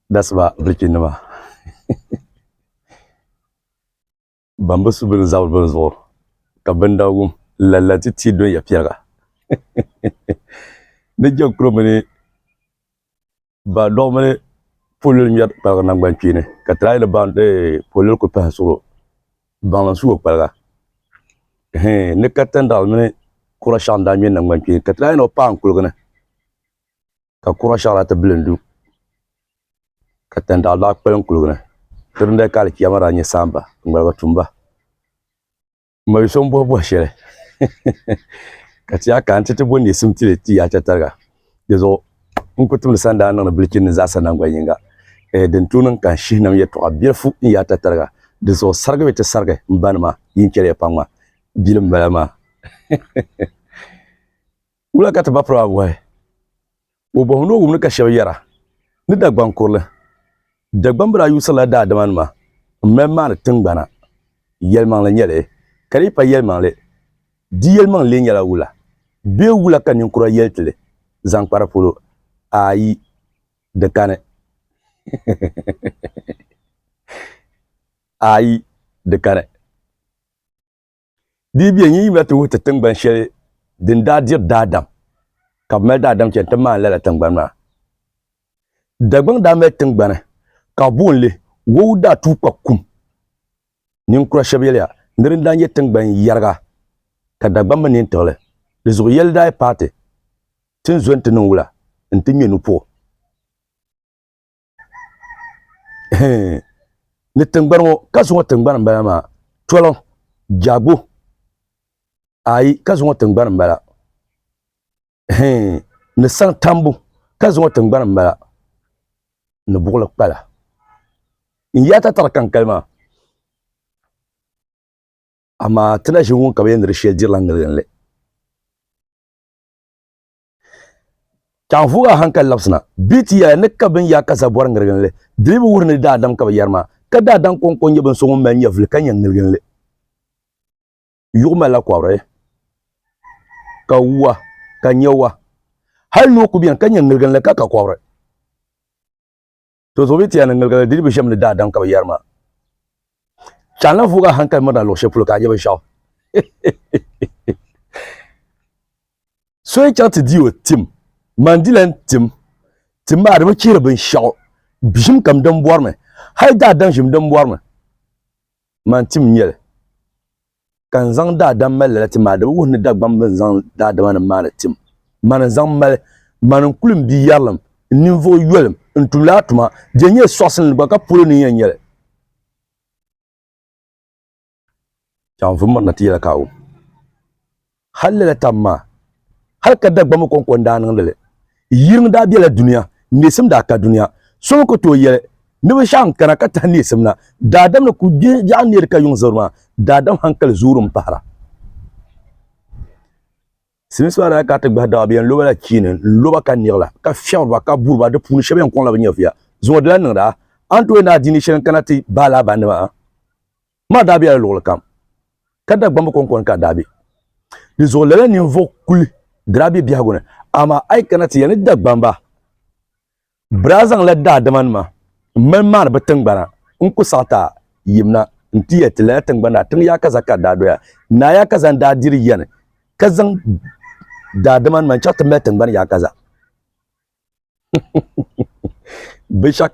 Dasiba bilichinima ban bi su bini zabiri bini zuɣu ka bindawgum lalla ti tia doli ya piɛliga ni jɛnkuro mini ba dɔɣu mini pololi ŋmɛri kpaliga nangbani kpeeni ka ti lahi yɛli pololi ku pahi suɣulo baŋli n su o kpaliga ni ka tandaɣali mini kura shɛɣu n daa ŋmɛ nangbani kpeeni ka ti lahi yɛli ni o paai n kuligi ni ka kura shɛɣu daa ti bili n du ka tandaɣali daa kpalim kuligi ni di dindali ka alichiyama daa nyɛ saamba n ŋmaligi tumba M ma so m-bɔhi bɔhi shɛli ka ti yaa ka n ti ti bo neesim ti ti yaa chɛtariga. Di zuɣu n ku timdi sandaa niŋdi bilichini ni zaasa naŋgban yiŋga. Din tooi niŋ ka n shihi nam yɛtɔɣa biɛlifu n yaa tatariga. Di zuɣu sarigi bɛ ti sarigi m banima yi ni chɛliya pam maa. Bili m-bala maa. Wula ka ti ba piri maa bɔhi? O bɔhim ni o wum ni ka shɛba yɛra ni Dagbaŋ kurili, Dagbamba daa yuusirila daadamanima m-mali maani tiŋgbana. Yɛlimaŋli n-nyɛ li, ka di yi pa yɛlimaŋli, di yɛlimaŋli lee nyɛla wula? Bee wula ka ninkura yɛli ti li zaŋ kpa di polo? Aai, di kani. Aai, di kani. Di yi be nyin yimla ti wuhi ti tiŋgbani shɛli din daa diri daadam, ka bɛ mali daadam chani ti maani lala tiŋgbani maa. Dagbaŋ daa mali tiŋgbani ka bɛ booni li Wowu daa tuui kpa kum. Ninkura shɛba yɛliya ni di n-daa nyɛ tiŋgbani yɛriga ka Dagbaŋ mi nini tiɣi li. Di zuɣu yɛli daa yi paai ti, ti ni zo nti niŋ wula nti ŋme nupuɣu. Ni tiŋgbani ŋɔ ka zuŋɔ tiŋgbani m-bala maa toliŋ jaagbo ayi ka zuŋɔ tiŋgbani m-bala ni saŋ tambu ka zuŋɔ tiŋgbani m-bala ni buɣili kpala n yaa tatari kankali maa amaa ti na ʒi ŋun ka bi yɛn ni di shɛli dirila ŋiliginli. Ka n vuug a hankali labisina bee ti yɛla ni ka bɛn yaa ka za bɔri ŋiriginli, di mi bi wuhiri ni daadam ka bɛ yɛri maa, ka daadam kɔŋko n-nyɛ bin so ŋun mali nyɛvili ka nya ŋiriginli. Yuɣu malila kɔbiri, ka wua, ka nyawa. Hal noo ku beni ka nya ŋiriginli ka ka kɔbiri. To zuɣu bɛ ti yɛli ni ŋiliginli di ni bi ʒɛmi ni daadam ka bɛ yɛri maa. Ka a lan vuug a hankali mirina luɣ shɛli polo ka a nya binshɛɣu. So yi chaŋ ti di o tim, man di lan tim, tim maa di bi chihiri binshɛɣu, ʒim kam din bɔrimi, hal daadam ʒim din bɔrimi, man tim n-nyɛ li. Ka n zaŋ daadam mali lala tim maa, di bi wuhi ni Dagbamba n-zaŋ daadama nim maani tim. Mani n-zaŋ mali, mani n-kuli m bia yɛrilim, n ninvuɣ yolim, n tumla a tuma, di yɛn nyɛla sɔɣisinli gba ka polo ni n yɛn nyɛ li. Chaŋ vum mirina ti yɛla ka a wum. Hal lala tam maa, hal ka Dagbamba kɔŋko n-daa niŋdi li. Yiriŋ daa bela dunia, neesim daa ka dunia. So mi ku tooi yɛli ni binshɛɣu n-kana ka tahi neesim na. Daadam ni ku gbi biɛɣu neeri ka yuŋ zibiri maa, daadam hankali zoori m-pahira. Silimiinsi maa daa kana ti gbahi dawa bɛ yɛn lo ba la chiini n-lo ba ka niɣi la, ka fiɛbiri ba, ka buri ba, di puuni shɛba yɛn kɔŋla bɛ nyɛvuya. Zuŋɔ di lahi niŋda, a ni tooi ni adiini shɛli n-kana ti baai lala bandi maa? Maa daa bela luɣili kam, ka Dagbamba kɔŋko ni ka daa be. Di zuɣu lala ninvuɣ kuli di daa be biɛhigu ni, amaa a yi kana ti yɛli ni Dagbamba bɛ daa zaŋla daadamanima m-mali maani bɛ tiŋgbana n-ku saɣi ti a yimna nti yɛli ti lala tiŋgbani daa tiŋ yaakaza ka di daa doya. Naa yaakaza n-daa diri yani ka zaŋ daadamanima n-chaŋ ti mali tiŋgbani yaakaza. Binshɛɣu.